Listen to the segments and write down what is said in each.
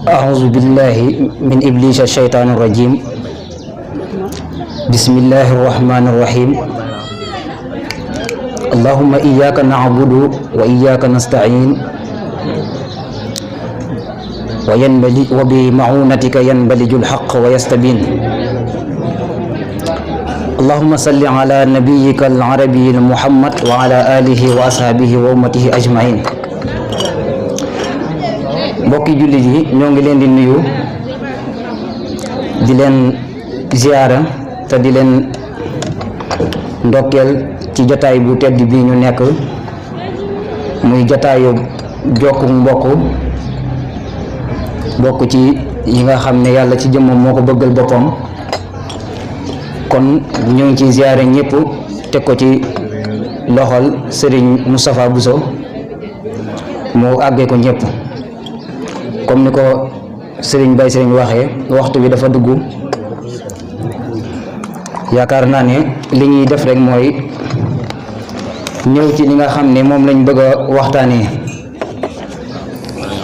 أعوذ بالله من إبليس الشيطان الرجيم. بسم الله الرحمن الرحيم. اللهم إياك نعبد وإياك نستعين وبمعونتك ينبلج الحق ويستبين. اللهم صل على نبيك العربي محمد وعلى آله وأصحابه وأمته أجمعين. mbokki jullit yi ñoo ngi leen di nuyu di leen ziyaara te di leen ndokkeel ci jotaay bu tedd bi ñu nekk muy jotaayu jokku mbokk ci yi nga xam ne yàlla ci jëmmam moo ko bëggal boppam. kon ñu ngi ci ziyaare ñëpp teg ko ci loxol Serigne Moustapha Bousso moo àggee ko ñëpp. comme ni ko Serigne Baye Serigne waxee waxtu bi dafa dugg yaakaar naa ne li ñuy def rek mooy ñëw ci li nga xam ne moom lañ bëgg a waxtaanee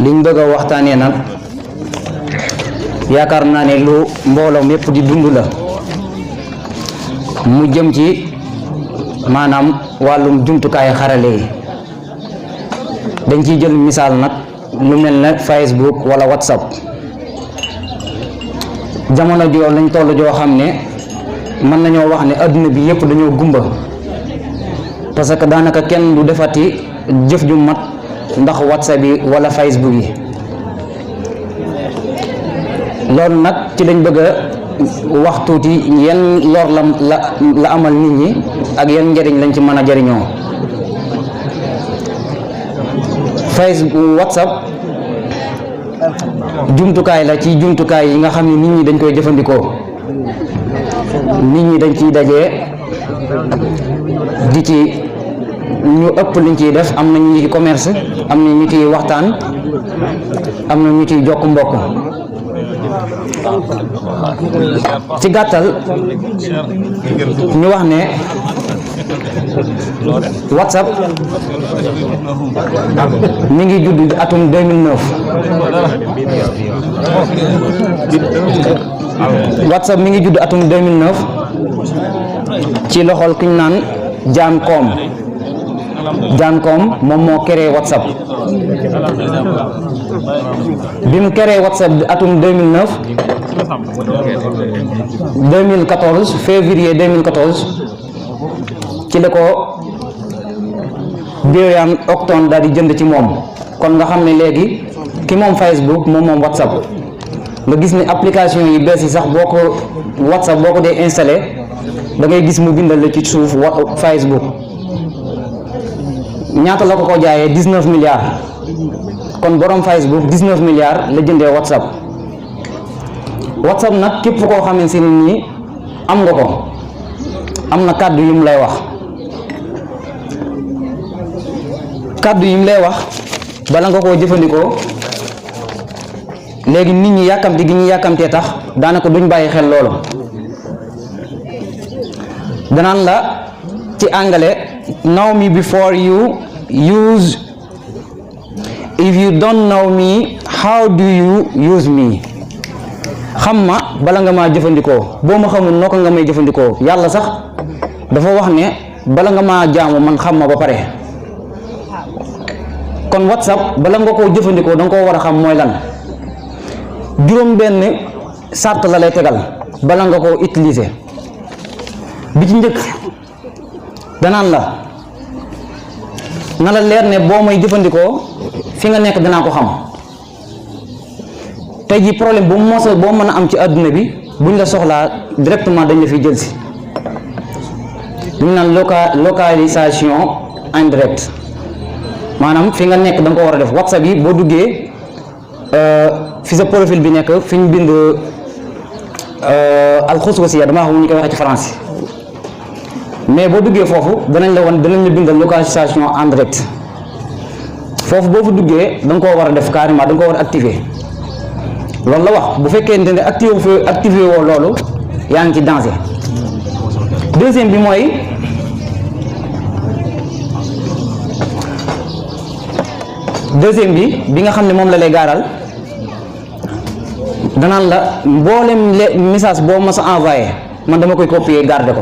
liñ bëgg a waxtaanee nag yaakaar naa ne lu mbooloo mépp di dund la mu jëm ci maanaam wàllum jumtukaay xarale yi. dañ ciy jël misaal nag lu mel ne Facebook wala WhatsApp. jamono joo lañ toll joo xam ne mën nañoo wax ne adduna bi yëpp dañoo gumba parce que daanaka kenn du defati jëf ju mat ndax WhatsApp yi wala Facebook yi. loolu nag ci lañ bëgg a wax tuuti yan lor la amal nit ñi ak yan njëriñ lañ ci mën a jëriñoo. Facebook WhatsApp jumtukaay la ci jumtukaay yi nga xam ne nit ñi dañ koy jëfandikoo. nit ñi dañ ciy dajee di ci ñu ëpp liñ ciy def am na ñu ci commerce am na ñu ciy waxtaan am na ñu ciy jokk mbokk. ci gàttal ñu wax ne WhatsApp mi ngi judd atum 2009. WhatsApp mi ngi judd atum 2009 ci loxol ki ñu naan Jan Koum moom moo créé WhatsApp. bi mu créé WhatsApp atum 2014 février 2014 ci la ko Brian Acton daal di jënd ci moom. kon nga xam ne léegi ki moom Facebook moom WhatsApp. nga gis ne application yi bees yi sax WhatsApp boo ko dee installé da ngay gis mu bindal la ci suuf Facebook. ñaata la ko jaayee 19 milliards. kon borom Facebook 19 milliards la jëndee WhatsApp. WhatsApp nag képp koo xamante ne nii am nga ko am na kàddu yu mu lay wax. kàddu yu mu lay wax bala nga koo jëfandikoo léegi nit ñi yàkkamti gi ñu yàkkamtee tax daanaka duñ bàyyi xel loolu. danaan la ci anglais know me before you use. If you don't know me, how do you use me? xam ma bala nga maa jëfandikoo boo ma xamul noo ko nga may jëfandikoo. yàlla sax dafa wax ne bala nga maa jaamu man xam ma ba pare. kon WhatsApp bala nga koo jëfandikoo da nga koo war a xam mooy lan. juróom benn sart la lay tegal bala nga koo utiliser. bi ci njëkk danaan la na la leer ne boo may jëfandikoo fi nga nekk danaa ko xam. tey jii problème boo mën a am ci àdduna bi buñ la soxlaa directement dañ la fi jël si. duñ naan localisation indirecte maanaam fi nga nekk da nga ko war a def. WhatsApp yi boo duggee fi sa profil bi nekk fi ñu bind alxususiya damaa xam ñu koy waxee ci français mais boo duggee foofu danañ la bindal localisation en direct. foofu boo fa duggee da nga koo war a def carrément da nga koo war a activer. loolu la wax bu fekkente ne activé woo loolu yaa ngi ci danger. deuxième bi mooy bi nga xam ne moom la lay gaaral danaan la mboolem message boo mas a envoyé man dama koy copier garder ko.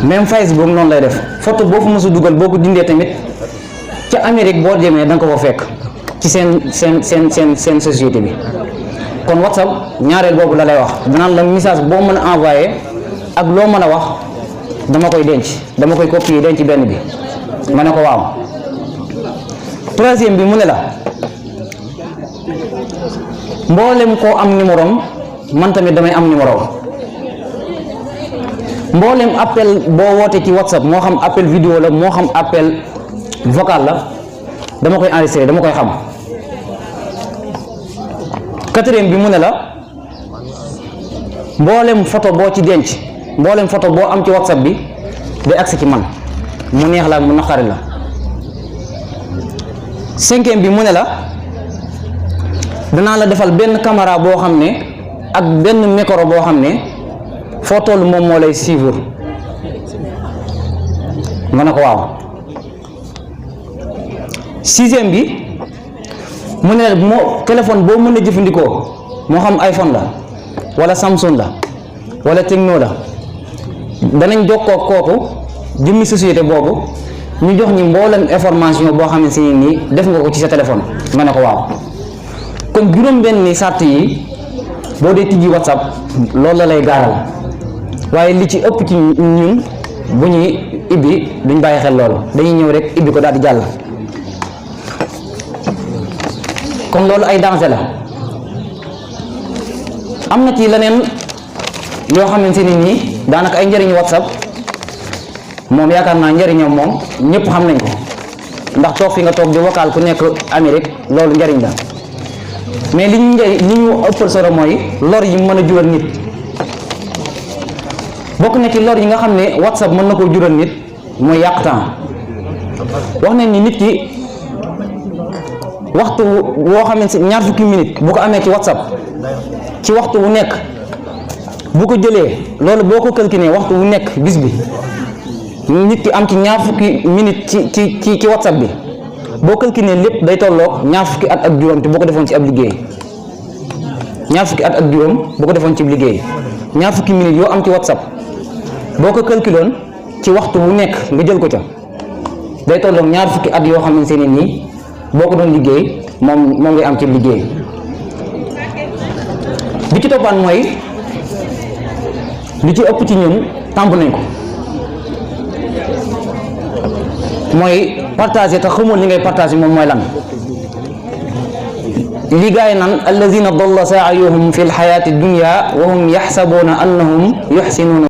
même Facebook noonu lay def photo boo fa mës a dugal boo ko dindee tamit ca Amérique boo demee da nga ko fa fekk ci seen société bi. kon WhatsApp ñaareel boobu la lay wax danaan la message boo mën a envoyé ak loo mën a wax dama koy denc, dama koy copier denc benn bi. ma ne ko waaw. troisième bi mu ne la mboolem koo am numéro man tamit damay am numéro. mboolem appel boo woote ci WhatsApp moo xam appel vidéo la moo xam appel vocal la dama koy enregistré dama koy xam. quatrième bi mu ne la mboolem photo boo ci denc mboolem photo boo am ci WhatsApp bi day agsi ci man mu neex la mu naqari la. cinquième bi mu ne la danaa la defal benn caméra boo xam ne ak benn micro boo xam ne foo toll moom moo lay suivre. nga ne ko waaw. sixième bi mu ne moo téléphone boo mën a jëfandikoo moo xam iPhone la wala Samsung la wala Tecno la danañ jokkoo kooku jëmmi société boobu ñu jox ñi mboolem information boo xam ne si nii def nga ko ci sa téléphone. nga ne ko waaw. kon juróom-benni sart yi boo dee tijji WhatsApp loolu la lay gaaral waaye li ci ëpp ci ñun bu ñuy ibbi duñ bàyyi xel loolu dañuy ñëw rek ibbi ko daal di jàll. kon loolu ay danger la. am na ci leneen yoo xamante ne nii daanaka ay njëriñu WhatsApp moom yaakaar naa njëriñam moom ñëpp xam nañ ko ndax toog fi nga toog di vocal ku nekk Amérique loolu njëriñ la mais li ñu ëppal solo mooy lor yi mën a jural nit. bokk na ci lor yi nga xam ne WhatsApp mën na koo jural nit mooy yàq temps. wax nañ ni nit ki waxtu woo xamante ne 20 minutes bu ko amee ci WhatsApp ci waxtu wu nekk bu ko jëlee loolu boo ko calculé waxtu wu nekk bis bi nit ki am ci 20 minutes ci WhatsApp bi boo calculé lépp day tolloog 20 at ak juróom te boo ko defoon ci ab liggéey 20 at ak juróom boo ko defoon ci liggéey 20 minutes yoo am ci WhatsApp boo ko calculoon ci waxtu wu nekk nga jël ko ca day tolloog 20 at yoo xamante ne nii boo ko doon liggéey moom ngay am ci liggéey. bi ci toppaan mooy li ci ëpp ci ñun tàmb nañ ko mooy partager te xamul li ngay partager moom mooy lan. li gaay naan allazina dalla saayuhum fi lxayaati dunya wa hum yaxsabuuna annahum yuxsinuuna